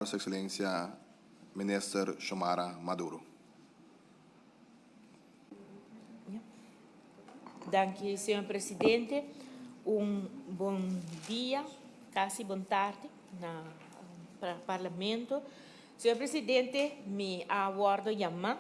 Su Excelencia Minister Xiomara Maduro. Danki, señor presidente. Un bon dia, casi bon tarde na Parlamento. Señor presidente, mi a wordo yama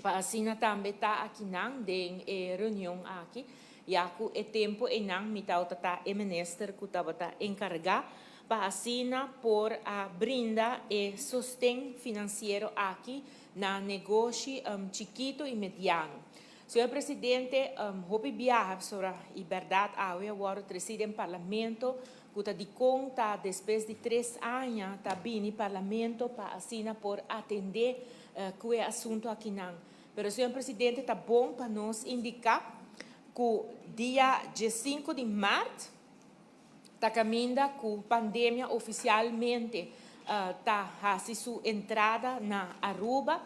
pa asina tambe ta akinan den e reunion aki, ya cu e tempo eynan mi tawata ta e minister cu tabata encarga pa asina por a brinda e sosten financiero aki na negoshi chikito y mediano. Señor Presidente, hopi biaha pasobra y berdad awe a wordo treci den Parlamento cu ta dicon ta despues di tres aña ta bini Parlamento pa asina por atende cu e asunto akinan. Pero señor Presidente ta bon pa nos indica cu dia diescinco di maart ta caminda cu pandemia oficialmente ta haci su entrada na Aruba,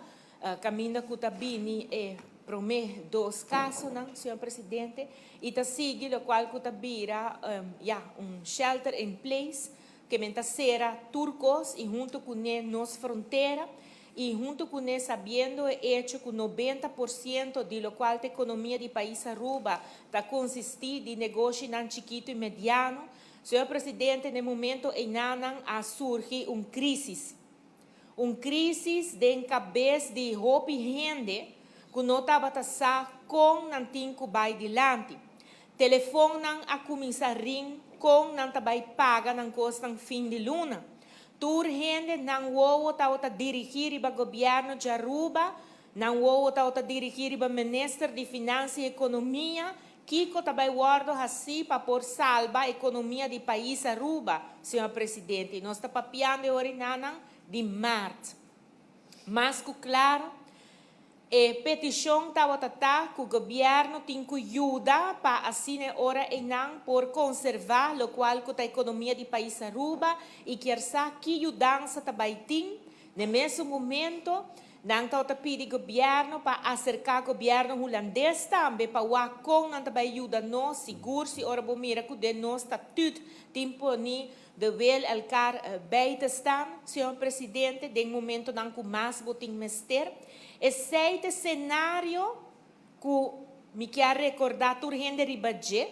caminda cu ta bini e prome dos casonan, señor Presidente, y ta sigui locual cu ta bira ya un shelter in place, ke men ta cera tur cos y hunto cu ne nos frontera y hunto cu ne sabiendo e hecho cu 90% di locual ta economia di pais Aruba ta consisti di negoshinan chikito y mediano, señor Presidente, na e momento eynanan a surgi un crisis. Un crisis den cabes di hopi hende cu no tabata sa con nan tin cu bay dilanti. Telefonnan a cuminsa ring con nan ta bay paga nan cosnan fin di luna. Tur hende nan wowo tabata dirigi riba gobierno di Aruba, nan wowo tabata dirigi riba minister di Finansa y Economia, kico ta bay wordo haci pa por salba economia di pais Aruba, señor Presidente. Nos ta papiando e orinanan di maart. Mas cu claro, e peticion tabata ta cu gobierno tin cu yuda pa asina e ora eynan por conserva locual cu ta economia di pais Aruba y kier sa ki yudansa ta bay tin. N'e mesun momento, nan tabata pidi gobierno pa acerca gobierno Hulandes tambe pa wak con nan ta bay yuda nos, sigur si ora bo mira cu den nos statuut tin poni de wil elkaar bij te staan, señor Presidente, den momentonan cu mas bo tin mester. Esey ta e scenario cu mi kier recorda tur hende riba dje,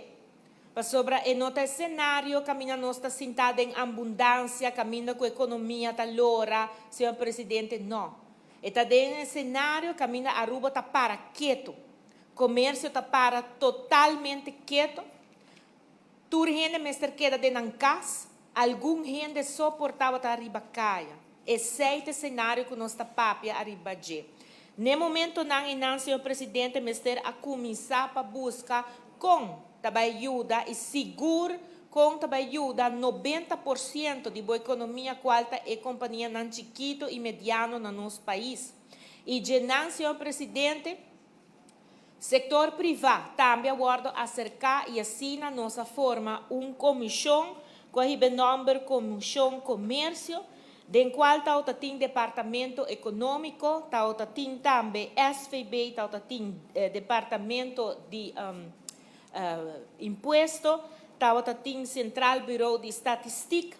pasobra e no ta e scenario caminda nos ta sinta den abundancia, caminda cu economia ta lora, señor Presidente, no. E ta den e scenario caminda Aruba ta para keto, comercio ta para totalmente keto, Tur hende mester keda den nan kas, algun hende so por tabata ariba kaya. Esei ta e senario ku nos ta papia ariba dje. N'e momentonan einan señor Presidente mester a kuminsá pa buska kon ta bai yuda i sigur kon ta bai yuda 90% di bo ekonomia kual ta e kompanianan chikito i mediano na nos pais. I dje nan señor Presidente, Sector priva tambe a wordo acerca y asina nos a forma un comision cu a hiba e nomber Comision Comercio, den cual tawata tin Departamento Economico, tawata tin tambe SVB, tawata tin Departamento di Impuesto, tawata tin Centraal Bureau di Statistiek,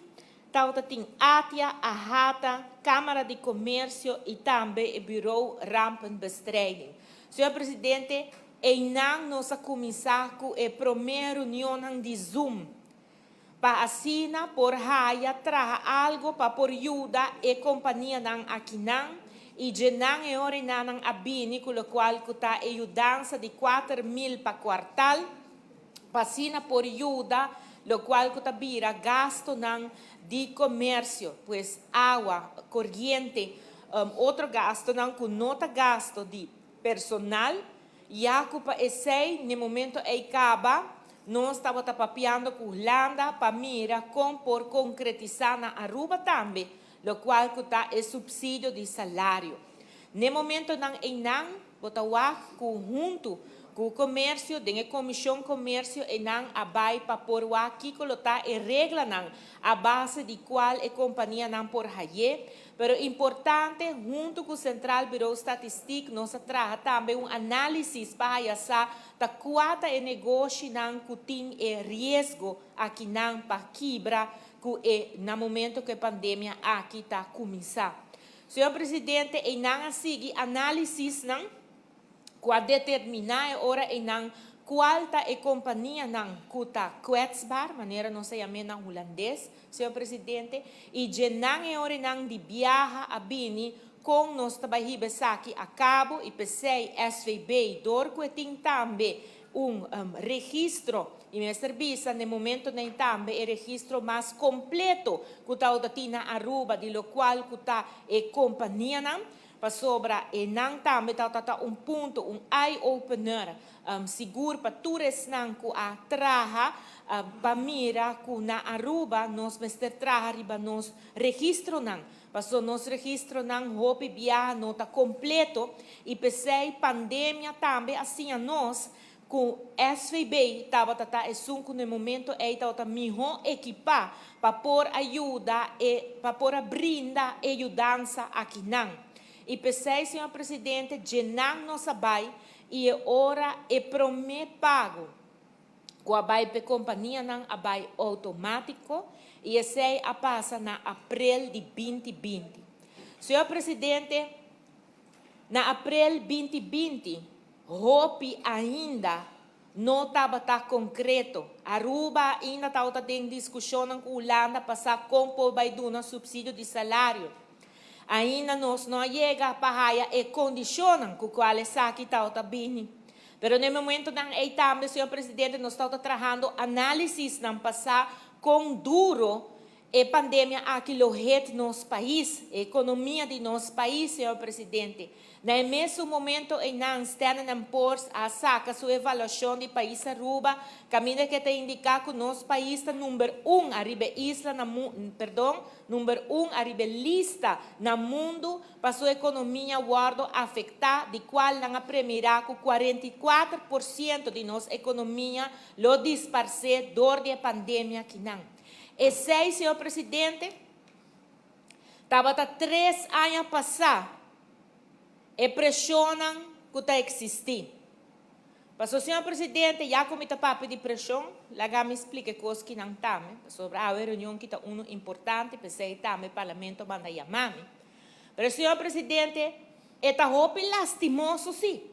Tabata tin ATIA, AHATA, Cámara di Comercio y tambe e Bureau Rampenbestrijding. Señor Presidente, eynan nos a cuminsa cu e prome reunionnan di Zoom pa asina por haya traha algo pa por yuda e companianan akinan y djenan e ora eynan a bini cu locual cu ta e yudansa di 4000 pa cuartal. Pa asina por yuda locual cu ta bira gastonan di comercio, pues awa, coriente, otro gastonan cu no ta gasto di personal, ya cu pa esey n'e momento ey caba nos tabata papiando cu Hulanda pa mira con por concretisa na Aruba tambe locual cu ta e subsidio di salario. N'e momentonan eynan bo ta wak cu hunto cu comercio den e Comision Comercio eynan a bay pa por wak kico lo ta e reglanan a base di cual e companianan por haye. Pero importante hunto cu Centraal Bureau Statistiek nos a traha tambe un analisis pa haya sa ta cua ta e negoshinan cu tin e riesgo akinan pa kibra. ku e na momento ku e pandemia aki ta kuminsá. Señor Presidente, einan a sigui análisisnan ku a determiná e ora einan kual ta e kompanianan ku ta kwetsbaar, manera nos a yam'é na hulandes, señor Presidente, i dje nan e ora einan di biaha a bini kon nos ta bai hiba esaki a kabo i p'esei SVB dor ku e tin tambe un registro i mester bisa n'e momentonan ei tambe e registro mas kompleto ku tabata tin na Aruba di lokual ku ta e kompanianan. Pasobra e nan tambe tabata ta un punto, un eye opener, sigur pa tur esnan ku a traha pa mira ku na Aruba nos mester traha riba nos registronan. Paso nos registronan hopi biaha no ta kompleto i p'esei pandemia tambe a siña nos ku SVB tabata ta esun ku na e momento ei tabata mihó ekipá pa por a yuda e pa por a brinda e yudansa akinan. I p'esei, señor presidente, djenan nos a bai i e ora e promé pago ku a bai p'e kompanianan a bai outomátiko i esei a pasa na aprel di 2020. Señor presidente, Na aprel 2020, hopi ainda no tabata konkreto. Aruba ainda tabata den diskushonnan ku Hulanda pa sa kon por bai duna supsidio di salario. Ainda nos no a yega pa haya e kondishonnan ku kual esaki tabata bini. Pero na e momentonan ei tambe, señor presidente, nos tabata trahando análisisnan pa sa kon duro E pandemia aki lo hit nos pais, e economia di nos pais, señor presidente. Na e mesun momento eynan Standard and Poor's a saca su evaluacion di pais Aruba, caminda ke ta indica cu nos pais ta number un ariba e isla na mu, perdon, number un ariba e lista na mundo pa su economia wordo afecta, di cual nan a premira cu 44% di nos economia lo disparce door di e pandemia akinan. Esei, señor presidente, tabata tres aña pasá e preshonnan ku ta eksistí. Pasobra, señor presidente, ya ku mi ta papia di preshon, laga mi splika e kos kinan tambe, pasobra awe reunion ki ta unu importante, p'esei tambe parlamento a manda yama mi. Pero, señor presidente, e ta hopi lastimoso sí.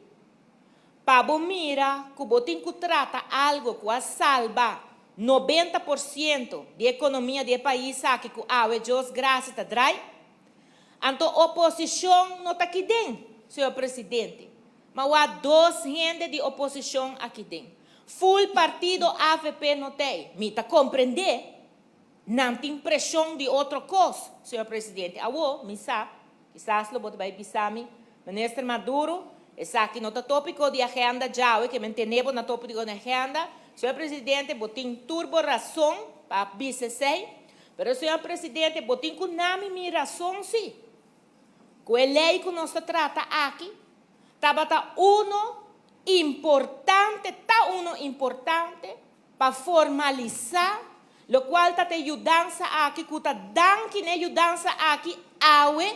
Pa bo mira ku bo tin ku trata algo ku a salba 90% di ekonomia di e pais aki ku awe Dios grasia ta drai. Anto oposishon no ta aki den, señor presidente. Ma wak dos hende di oposishon aki den. Full partido avp no t'ei. Mi ta komprendé. Nan tin preshon di otro kos, señor presidente. Awo, mi sa, kisas lo bo ta bai bisa mi, Minister Maduro, esaki no ta tópiko di agenda djawe, ke men tene bo na tópiko di agenda. Señor presidente, bo tin tur bo rason pa bisa esei, pero señor presidente, bo tin ku nami mi rason si. Ku e lei ku nos ta trata aki tabata uno importante, ta uno importante, pa formalisá lokual ta te yudansa aki ku ta danki n'e yudansa aki awe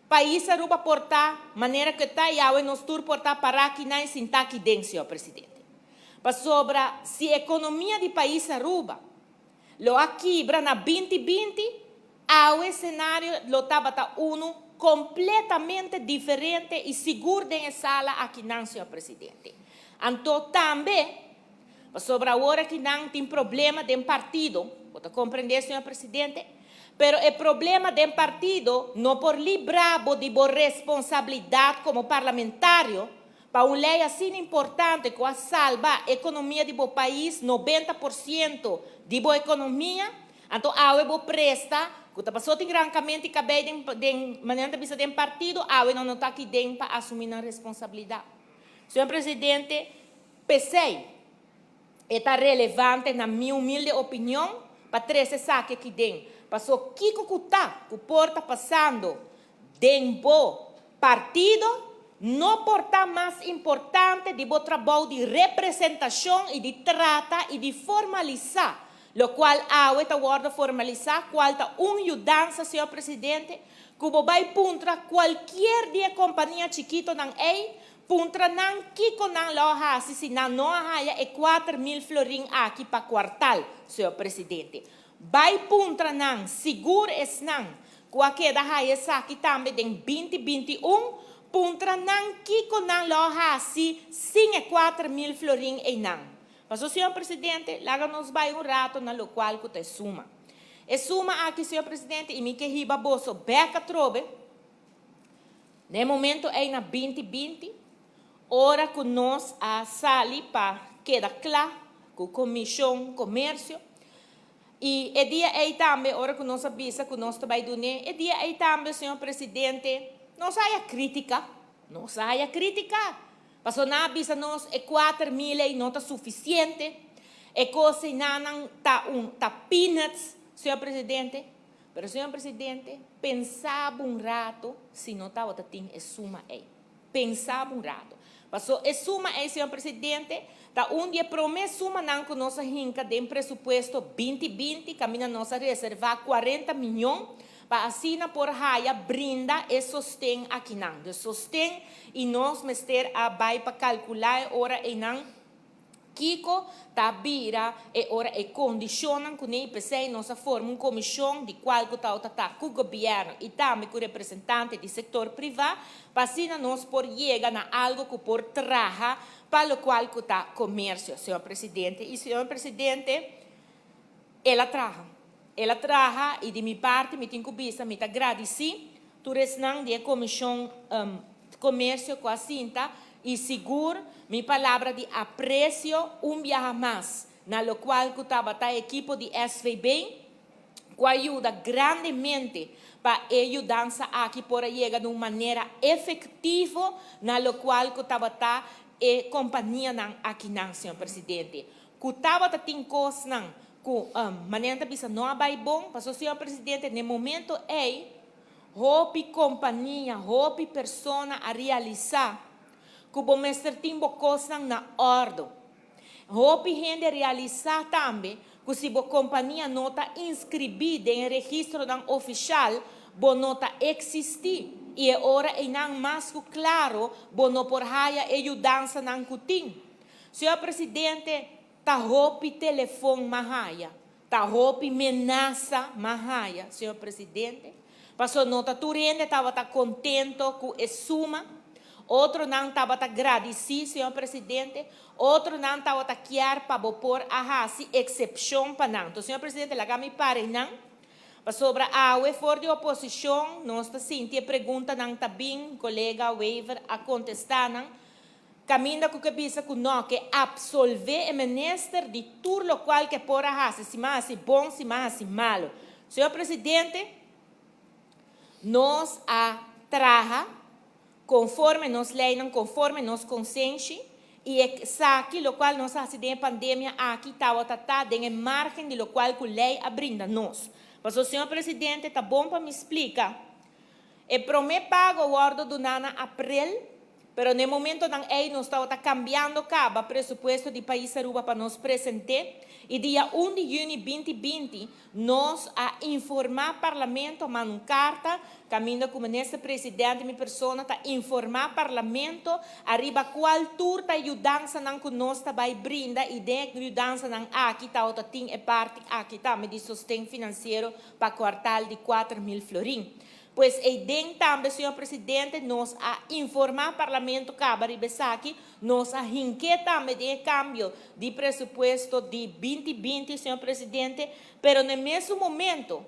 pais Aruba por ta manera ku e ta i awe nos tur por ta pará kinan i sintá kiden, señor presidente. Pasobra si ekonomia di pais Aruba lo a kibra na 2020, awe senario lo tabata unu kompletamente diferente i sigur den e sala akinan, señor presidente. Anto tambe Pasobra awor aki nan tin problema den partido, bo ta comprende señor presidente? Pero e problema den partido no por libra bo di bo responsabilidad como parlamentario pa un ley asina importante cu a salba economia di bo pais, 90% di bo economia, anto awe bo presta cu ta paso tin rancamento di cabey den, den, manera nan ta bisa den partido, awe nan no ta aki den pa asumi nan responsabilidad. Señor presidente, P'esei, e ta relevante na mi humilde opinion pa trese esaki aki den, paso kiko ku ta ku por ta pasando den bo partido no por ta mas importante di bo trabou di representashon i di trata i di formalisá lokual awe ta wòrdu formalisá kual ta un yudansa, señor presidente, ku bo bai puntra kualkier di e kompania chikitonan ei. Puntra nan kiko nan lo a hasi si nan no a haya e 4000 florin aki pa kuartal, señor presidente. Bai puntra nan, sigur esnan ku a keda haya esaki tambe den 2021, puntra nan kiko nan lo hasi sin e 4000 florin einan. Paso, señor presidente, laga nos bai un rato na lokual ku ta e suma. E suma aki, señor presidente, i mi ke hiba boso bèk atrobe, na e momento ei na 2020, ora ku nos a sali pa keda kla ku Komishon Komersio, i e dia ei tambe, ora ku nos a bisa ku nos ta bai dun'é, e dia ei tambe, señor presidente, nos a haya krítika, nos a haya krítika. Pasobra nan a bisa nos e 4000 ei no ta sufisiente, e kos einanan ta un ta peanuts, señor presidente. Pero, señor presidente, pensa bo un rato si no tabata tin e suma ei. Pensa bo un rato. Paso e suma ei, señor presidente, ta un di e promé sumanan ku nos a hinka den presupuesto 2020, kaminda nos a reservá 40 mion pa asina por haya brinda e sosten akinan. De sosten i nos mester a bai pa kalkulá e ora einan kiko ta bira e ora e kondishonnan kuné, i p'esei nos a forma un komishon di kual ku ta ta ku gobièrnu i tambe ku representante di sektor privá pa asina nos por yega na algu ku por traha pa lokual ku ta komersio, señor presidente. I, señor presidente, el a traha. El a traha i di mi parti mi tin ku bisa mi ta gradisí tur esnan di e komishon komersio ku a sinta i sigur mi palabra di apresio un biaha mas na lokual ku tabata ekipo di SVB ku a yuda grandemente pa e yudansa aki por a yega di un manera efektivo na lokual ku tabata e kompanianan akinan, señor presidente. Ku tabata tin kosnan ku manera ta bisa no a bai bon, pasobra, señor presidente, na e momento ei hopi kompania, hopi persona a realisá ku bo mester tin bo kosnan na òrdu. Hopi hende a realisá tambe ku si bo kompania no ta inskribí den e registronan ofishal, bo no ta eksistí i e ora einan mas ku klaro bo no por haya e yudansanan ku tin. Señor presidente, ta hopi telefon m'a haya, ta hopi menasa m'a haya, señor presidente, pasobra no ta tur hende tabata kontento ku e suma, otronan tabata gradisí, señor presidente, otronan tabata kier pa bo por a hasi eksepshon pa nan. Entonces, señor presidente, laga mi para einan, pasobra awe for di oposishon nos ta sinti e preguntanan ta bin, kolega Wever a kontestá nan, kaminda ku ke bisa ku no ke absolvé e minister di tur lokual ke por a hasi, si m'a hasi bon, si m'a hasi malu. Señor presidente, nos a traha konforme nos leinan, konforme nos konsenshi, i esaki lokual nos a hasi den e pandemia aki tabata ta den e márgen di lokual ku lei a brinda nos. Pasobra, señor presidente, ta bon pa mi splika, e promé pago a wòrdu duná na aprel, pero na e momentonan ei nos tabata kambiando kaba presupuesto di pais Aruba pa nos present'é, i dia 1 di yüni 2020 nos a informá Parlamento, a manda un karta kaminda ku Minister Presidente mi persona ta informá Parlamento ariba kual tur ta e yudansanan ku nos ta bai brinda, i den e yudansanan aki tabata tin e parti aki tambe di sosten finansiero pa kuartal di 4000 florin. Pues eiden tambe, señor presidente, nos a informá Parlamento kaba riba esaki, nos a hink'é tambe den e kambio di presupuesto di 2020, señor presidente, pero na e mesun momento,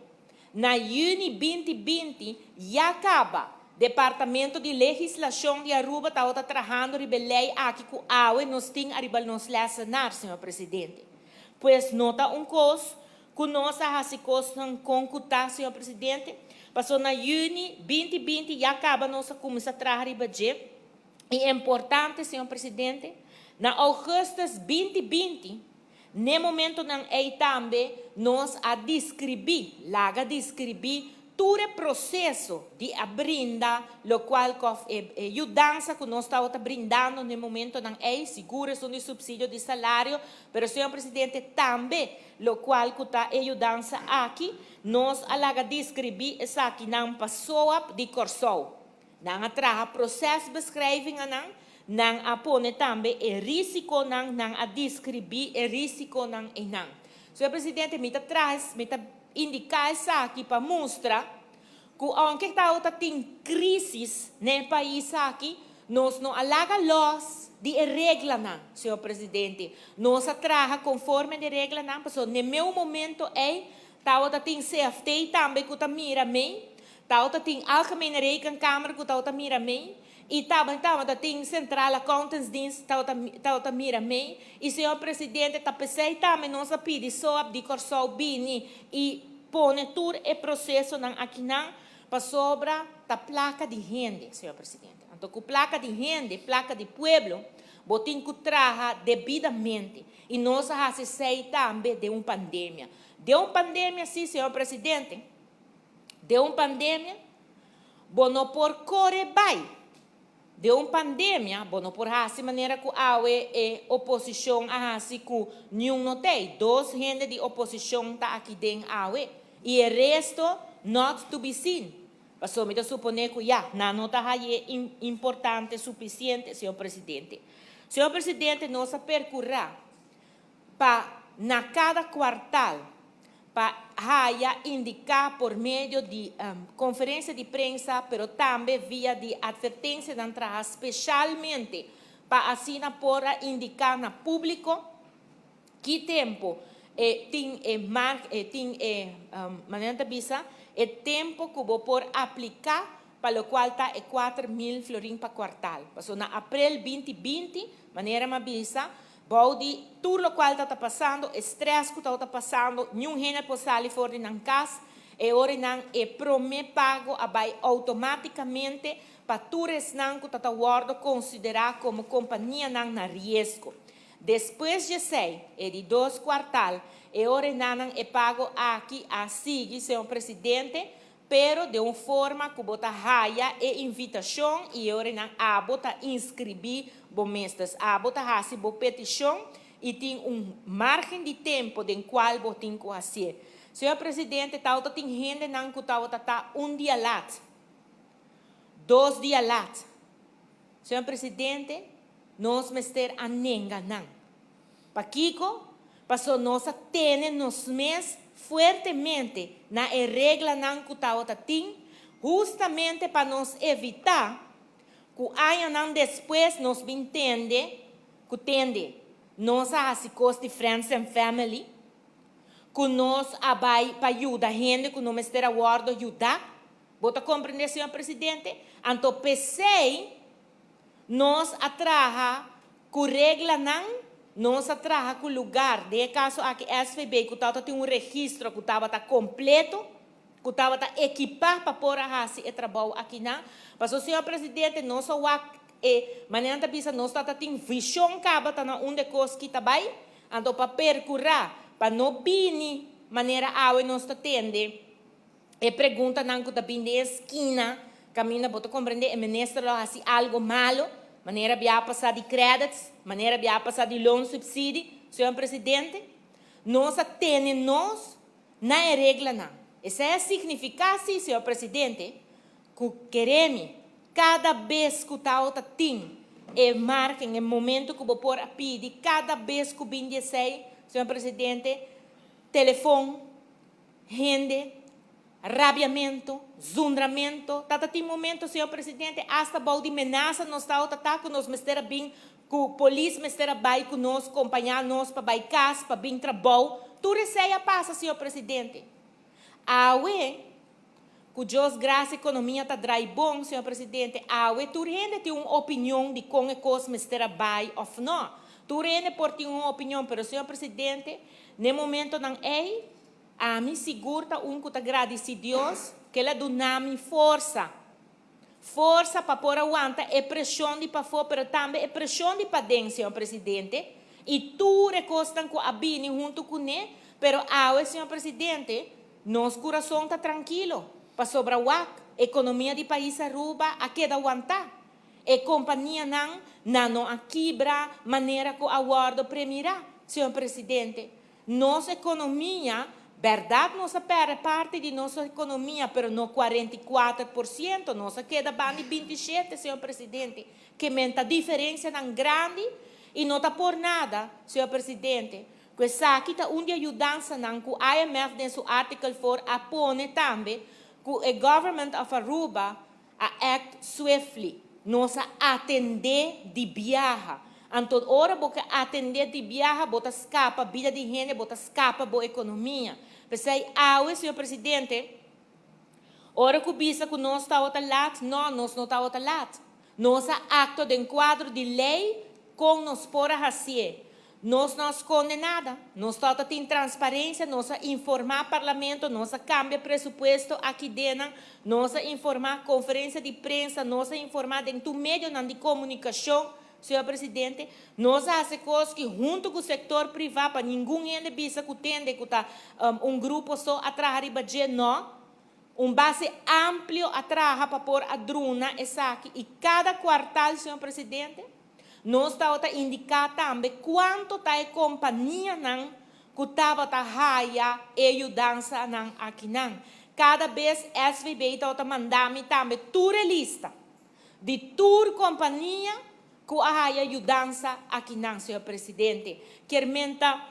na yüni 2020, ya kaba Departamento di Legislashon di Aruba tabata trahando riba e lei aki ku awe nos tin ariba nos lèsenar, señor presidente. Pues no ta un kos ku nos a hasi kosnan kon ku ta, señor presidente, pasobra na yüni 2020 ya kaba nos a kuminsá traha riba dje. I importante, señor presidente, na ougùstùs 2020, n'e momentonan ei tambe nos a deskribí, laga deskribí tur e proseso di a brinda lokual ku òf e yudansa ku nos tabata brindando n'e momentonan ei, sigur esun di supsidio di salario, pero, señor presidente, tambe lokual ku ta e yudansa aki, nos a laga deskribí esakinan pa SOAB di Kòrsou. Nan a traha procesbeschrijvingennan, nan a pone tambe e risikonan, nan a deskribí e risikonan einan. Señor Presidente, mi ta traha, mi ta indiká esaki pa mustra ku aunke tabata tin krísis na e pais aki, nos no a laga lòs di e reglanan, señor Presidente. Nos a traha konforme di e reglanan, pasobra na e meu momento ei tabata tin CFT tambe ku ta mira mei, tabata tin Algemene Rekenkamer ku tabata mira mei, i tabata tin Centrale Accountantsdienst tabata mira mei. I señor Presidente, ta p'esei tambe nos a pidi SOAB di Kòrsou bini i pone tur e prosesonan akinan, pasobra ta plaka di hende, señor Presidente. Anto ku plaka di hende, plaka di pueblo, bo tin ku traha debidamente. I nos a hasi esei tambe den un pandemia. Den un pandemia si, señor Presidente, den un pandemia bo no por kore bai. Den un pandemia bo no por hasi manera ku awe e oposishon a hasi ku niun no t'ei. Dos hende di oposishon ta aki den awe i e resto not to be seen. Pasobra mi ta suponé ku ya, nan no ta haye importante sufisiente, señor Presidente. Señor Presidente, nos a perkurá pa na kada kuartal pa haya indiká por medio di konferensia di prensa pero tambe via di atvertensianan traha speshalmente pa asina por a indiká na públiko ki tempu e tin e mar e tin e manera nan ta bisa e tempu ku bo por apliká pa lokual ta e 4000 florin pa kuartal. Pasobra na aprel 2020 manera mi a bisa Bou di tur lokual ta ta pasando, e strès ku tabata pasando, niun hende por sali for di nan kas. E ora nan e promé pago a bai outomátikamente pa tur esnan ku ta ta wòrdu konsiderá komo kompanianan na riesgo. Despues di esei, e di dos kuartal, e ora nan e pago aki a sigui, señor Presidente, Pero den un forma cu bo ta haya e invitacion y e ora nan abo ta inscribi bo mes. Dus abo ta haci bo peticion y tin un margen di tempo den cual bo tin cu hacié. Señor Presidente, tawata tin hendenan cu tawata ta un dia lat, dos dia lat. Señor Presidente, nos mester a nenga nan. Pakiko? Paso nos a tene nos mes fuertemente na e reglanan ku tabata tin, hustamente pa nos evitá ku añanan despues nos bin tende ku tende nos a hasi kos di friends and family, ku nos a bai pa yuda hende ku no mester a wòrdu yudá. Bo ta komprendé, señor Presidente? Anto p'esei nos a traha Ku reglanan, nos a traha ku lugar, den e kaso aki SVB, ku tabata tin un registro ku tabata kompleto, ku tabata ekipá pa por a hasi e trabou akinan. Pasobra, señor Presidente, nos a wak e manera nan ta bisa nos tabata tin vishon kaba ta na unda e kos ki ta bai, anto pa perkurá pa no bini manera awe nos ta tende E preguntanan ku ta bin den e skina kaminda bo ta komprendé e minister lo hasi algo malo, manera bia pasá di credits, manera bia pasá di loonsubsidie, señor presidente, nos a tene nos na e reglanan. Esei a signifiká sí, señor presidente, ku keremi kada bes ku tawata tin e margen, e momento ku bo por a pidi, kada bes ku bin di esei, señor presidente, telefon, Hende, rabiamento, zundramento, ta ta tin momento, señor presidente, hasta bou di menasa nos tabata ta cu nos mester a bin, cu polis mester a bay cu nos, compaña nos pa bay cas, pa bin trabou. Tur esey a pasa, señor presidente. Awe, cu Dios gracia economia ta draai bon, señor presidente, awe tur hende tin un opinion di con e cos mester a bay of no. Tur hende por tin un opinion, pero señor presidente, n'e momentonan ey, Ami sigur ta un ku ta gradisí Dios ku el a duna mi forsa. Forsa pa por a wanta e preshon di pafó pero tambe e preshon di paden, señor Presidente, i tur e kosnan ku a bini huntu kuné. Pero awe, señor Presidente, nos kurason ta trankilo pasobra wak, ekonomia di pais Aruba a keda wantá. E kompanianan nan no a kibra manera ku a wòrdu premirá, señor Presidente. Nos economia, berdad nos a perde parti di nos economia, pero no 44%, nos a keda banda di 27, señor Presidente, ke men ta diferencianan grandi y no ta por nada, señor Presidente, Ku esaki ta un di e yudansanan ku IMF den su Article 4 a pone tambe ku e Government of Aruba a act swiftly. Nos a atendé di biaha. Anto ora bo ke atendé di biaha bo ta skapa bida di hende, bo ta skapa bo ekonomia. P'esei awe, señor Presidente, ora ku bisa ku nos tabata lat, no, nos no tabata lat. Nos a aktua den kuadro di lei kon nos por a hasié. Nos no a skonde nada. Nos tabata tin transparensia, nos a informá Parlamento, nos a kambia presupuesto aki denan, nos a informá konferensia di prensa, nos a informá den tur medionan di komunikashon, señor Presidente. Nos a hasi kos ki huntu ku sektor privá pa ningun hende bisa ku tende ku ta un grupo so a traha riba dje, no. Un base amplio a traha pa por a druna esaki i kada kuartal, señor Presidente, nos tabata indiká tambe kuantu ta e kompanianan ku tabata haya e yudansanan akinan. Kada bes SVB tabata manda mi tambe tur e lista di tur kompania ku a haya yudansa akinan, señor Presidente. Kier menta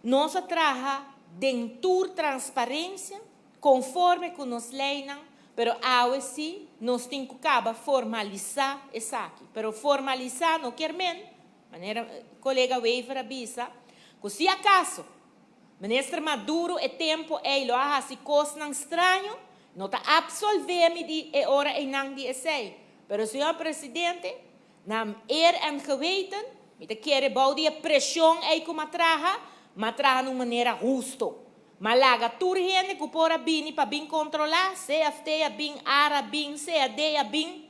nos a traha den tur transparensia. Konforme ku nos leinan, pero awe sí nos tin ku kaba formalisá esaki. Pero formalisá no kier men, manera kolega Wever a bisa, ku si akaso Minister Maduro e tempu ei lo a hasi kosnan straño, no ta apsolvé mi di e ora einan di esei. Pero señor Presidente, Na eer en geweten, mi ta kere bou di e presion ei ku m'a traha, m'a traha na un manera husto. M'a laga tur hende ku por a bini pa bin kontrolá, CFT a bin, ar a bin, CAD a bin.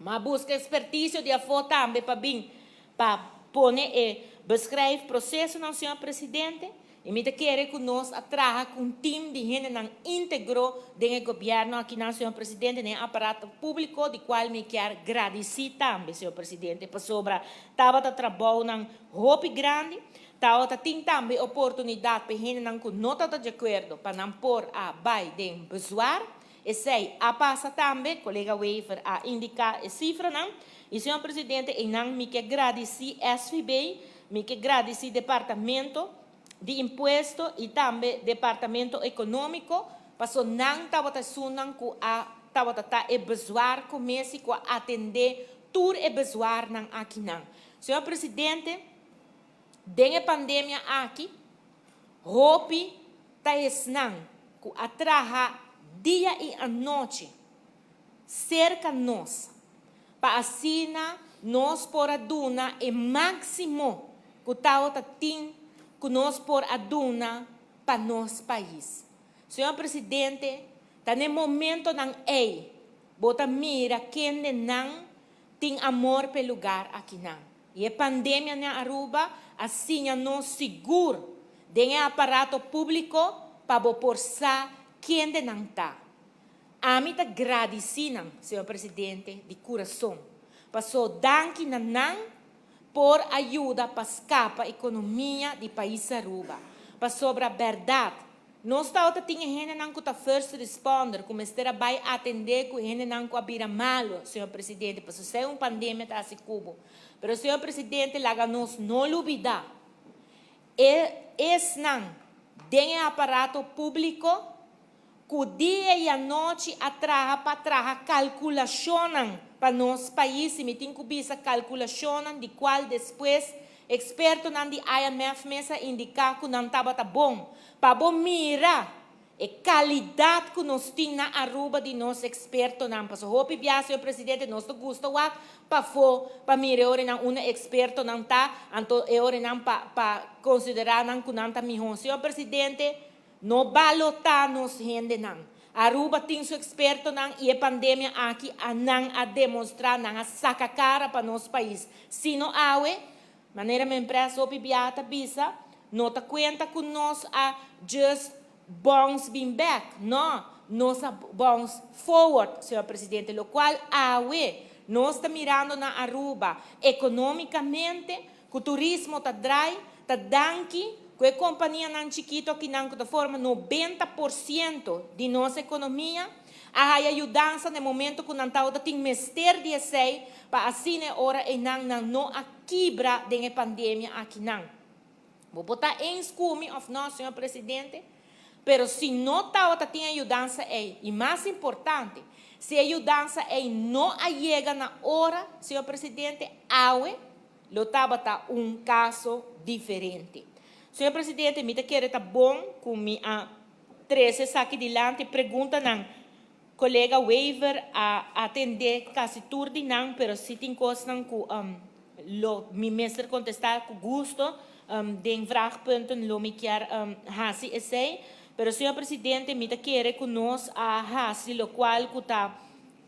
M'a buska ekspertisio di afó tambe pa bin pa pone e beschrijf procesonan, señor Presidente. I mi ta kere ku nos a traha ku un tim di hendenan íntegro den e gobièrnu akinan, señor Presidente, den e aparato públiko, di kual mi kier gradisí tambe, señor Presidente, pasobra tabata trabounan hopi grandi. Tabata tin tambe oportunidat pa e hendenan ku no tabata di akuerdo pa nan por a bai den bezwaar. Esei a pasa tambe, kolega Wever a indiká e sifranan. I, señor Presidente, einan mi ke gradisí SVB, mi ke gradisí Departamento di Impuesto i tambe Departamento Ekonómiko, paso nan tabata esunnan ku a tabata ta e bezwaar komesi ku a atendé tur e bezwaarnan akinan. Señor Presidente, den e pandemia aki, Hopi ta esnan ku a traha dia i anochi serka nos pa asina nos por a duna e máksimo ku tabata tin ku nos por a duna pa nos pais. Señor Presidente, ta n'e momentonan ei bo ta mira kendenan tin amor p'e lugar akinan. I e pandemia na Aruba a siña nos sigur den e aparato públiko pa bo por sa kende nan ta. Ami ta gradisí nan, señor Presidente, di kurason. Pasó danki na nan por a yuda pa skapa ekonomia di pais Aruba. Pasobra bèrdat, Nos tabata tin e hendenan ku ta first responder ku mester a bai atendé ku e hendenan ku a bira malu, señor Presidente, pasobra esei un pandemia ta hasi ku bo. Pero, señor Presidente, laga nos no lubidá e esnan den e aparato públiko ku dia i anochi a traha pa traha kalkulashonnan pa nos pais, i mi tin ku bisa kalkulashonnan di kual despues Ekspertonan di IMF mes a indiká ku nan tabata bon pa bo mira e kalidat ku nos tin na Aruba di nos ekspertonan. Pasobra hopi bia, señor presidente, nos ta gusta wak pafó pa mira e orenan unda ekspertonan ta, anto e orenan pa pa konsiderá nan ku nan ta mihó. Señor presidente, no balotá nos hendenan. Aruba tin su ekspertonan i e pandemia aki a nan a demostrá, nan a saka kara pa nos pais. Sino awe, manera mi empresa hopi biaha ta bisa, no ta kuenta ku nos a just bounce bin bek, no, nos a bounce forward, señor presidente, lokual awe nos ta mirando na Aruba ekonómikamente ku turismo ta drai, ta danki ku e kompanianan chikito akinan ku ta forma 90% di nos ekonomia a haya yudansa na e momento ku nan tabata tin mester di esei pa asina e ora einan nan no a kibra den e pandemia akinan. Bo por ta eens cu mi of no, señor Presidente, pero si no tawata tin e yudansa ey, y mas importante, si e yudansa ey no a yega na ora, señor Presidente, awe lo tabata un caso diferente. Señor Presidente, mi ta kere ta bon cu mi a trece esaki dilanti, preguntanan Colega Wever a atende casi tur di nan, pero si tin cosnan cu lo mi mester contesta cu gusto den vraagpunten lo mi kier haci esey. Pero señor Presidente mi ta kere cu nos a haci locual cu ta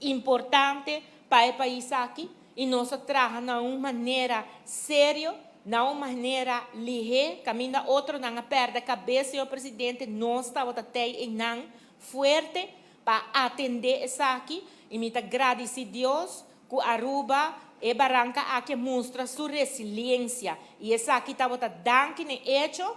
importante pa e pais aki y nos a traha na un manera serio, na un manera lihe, caminda otronan a perde cabes señor Presidente, nos tabata tey eynan fuerte pa atende esaki y mi ta gradici Dios cu Aruba e baranca aki a mustra su resiliencia y esaki tabata danki n'e hecho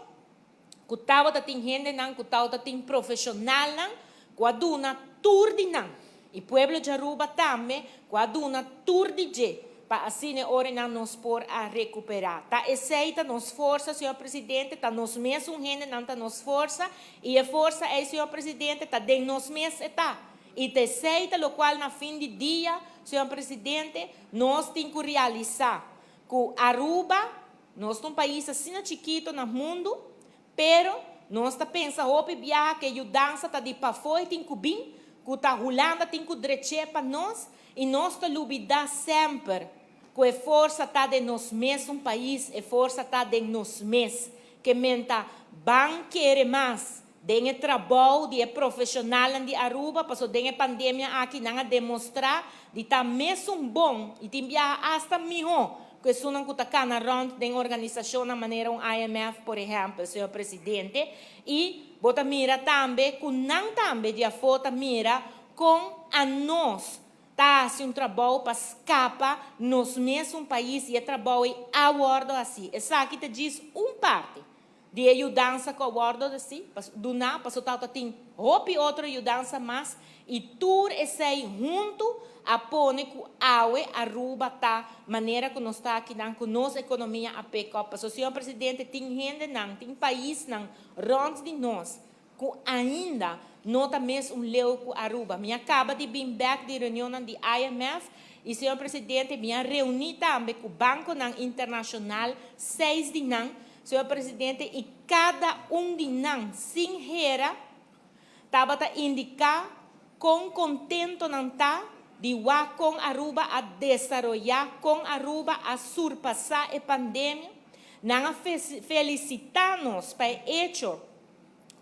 cu tabata tin hendenan cu tabata tin profesionalnan cu a duna tur di nan y pueblo di Aruba tambe cu a duna tur di dje pa asina e orenan nos por a recupera. Ta esey ta nos forsa, señor Presidente, ta nos mesun hendenan ta nos forsa y e forsa ey, señor Presidente, ta den nos mes e ta. Y ta esey ta locual na fin di dia, señor Presidente, nos tin cu realisa cu Aruba, nos ta un pais asina chikito na mundo, Pero, nos ta pensa hopi biaha ku e yudansa ta di pafó i tin ku bin, ku ta Hulanda tin ku drech'é pa nos, i nos ta lubidá semper ku e forsa ta den nos mesun pais, e forsa ta den nos mes. Ke men ta ban kere mas den e trabou di e profeshonalnan di Aruba, pasobra den e pandemia aki nan a demostrá di ta mesun bon i tin biaha asta mihó Ku esunnan ku ta kana rònt den organisashonnan manera un IMF, por ehèmpel, señor presidente, i bo ta mira tambe ku nan tambe di afó ta mira kon anos ta hasi un trabou pa skapa nos mesun pais i e trabou ei a wòrdu hasí. Esaki ta djis un parti di e yudansa ku a wòrdu desi, duná, pasobra ta tin hopi otro yudansa mas i tur esei huntu a pone ku awe Aruba ta manera ku nos ta akinan, ku nos ekonomia a pick up. Pasobra, señor presidente, tin hendenan, tin paisnan rònt di nos ku ainda no ta mes un leu ku Aruba. Mi a kaba di bin bèk di reunionnan di IMF i, señor presidente, mi a reuní tambe ku bankonan internashonal, seis di nan, Señor Presidente, i kada un di nan sin hera tabata indiká kon kontento nan ta di wak kon Aruba a desaroyá, kon Aruba a surpasá e pandemia. Nan a felisitá nos pa e echo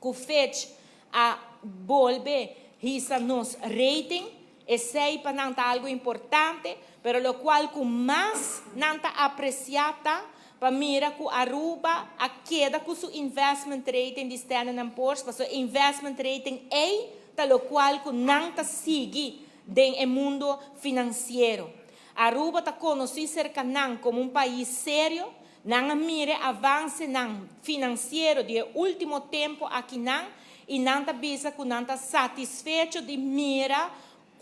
ku Fitch a bolbe hisa nos rating, esei pa nan ta algu importante, pero lokual ku mas nan ta apresiá ta pa mira ku Aruba a keda ku su investment rating di Standard and Poor's, pasobra e investment rating ei ta lokual ku nan ta sigui den e mundo finansiero. Aruba ta konosí serka nan komo un pais serio, Nan a mira e avansenan finansiero di e último tempu akinan i nan ta bisa ku nan ta satisfecho di mira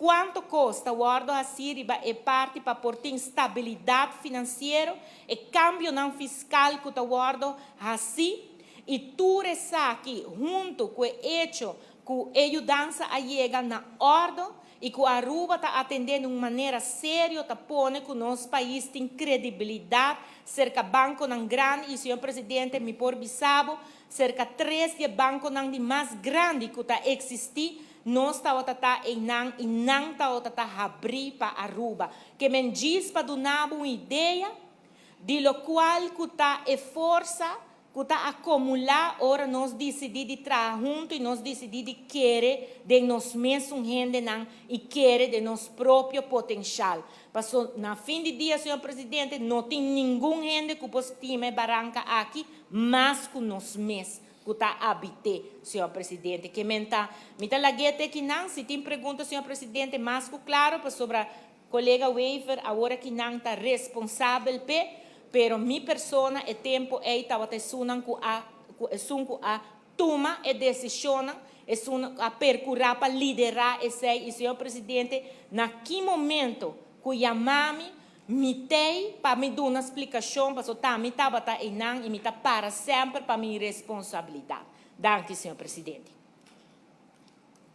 kuantu kos ta wòrdu hasí riba e parti pa por tin stabilidat finansiero, e kambionan fiskal ku ta wòrdu hasí i tur esaki huntu ku e echo ku e yudansa a yega na òrdu i ku Aruba ta atendé di un manera serio ta pone ku nos pais tin kredibilidat serka bankonan grandi i señor presidente mi por bisa bo serka tres di e bankonan di mas grandi ku ta eksistí nos tabata ta einan i nan tabata ta habrí pa Aruba. Ke men djis pa duna bo un idea di lokual ku ta e forsa ku ta akomulá ora nos disidí di traha huntu i nos disidí di kere den nos mesun hendenan i kere den nos propio potenshal. Paso na fin di dia, señor presidente, no tin ningun hende ku por stima e baranka aki mas ku nos mes ku ta abit'é, señor presidente. Ke men ta, mi ta lag'é te kinan. Si tin pregunta, señor presidente, mas ku klaro, pasobra Colega Wever, awor aki nan ta responsabel p'e, pero mi persona e tempo ey tabata esunnan cu a cu esun cu a tuma e decisionnan, esun cu a percura pa lidera esey y señor Presidente na ki momento cu yama mi, Mi t'ey pa mi duna splicacion, paso ta mi tabata eynan y mi ta para semper pa mi responsabilidad. Danki, señor presidente.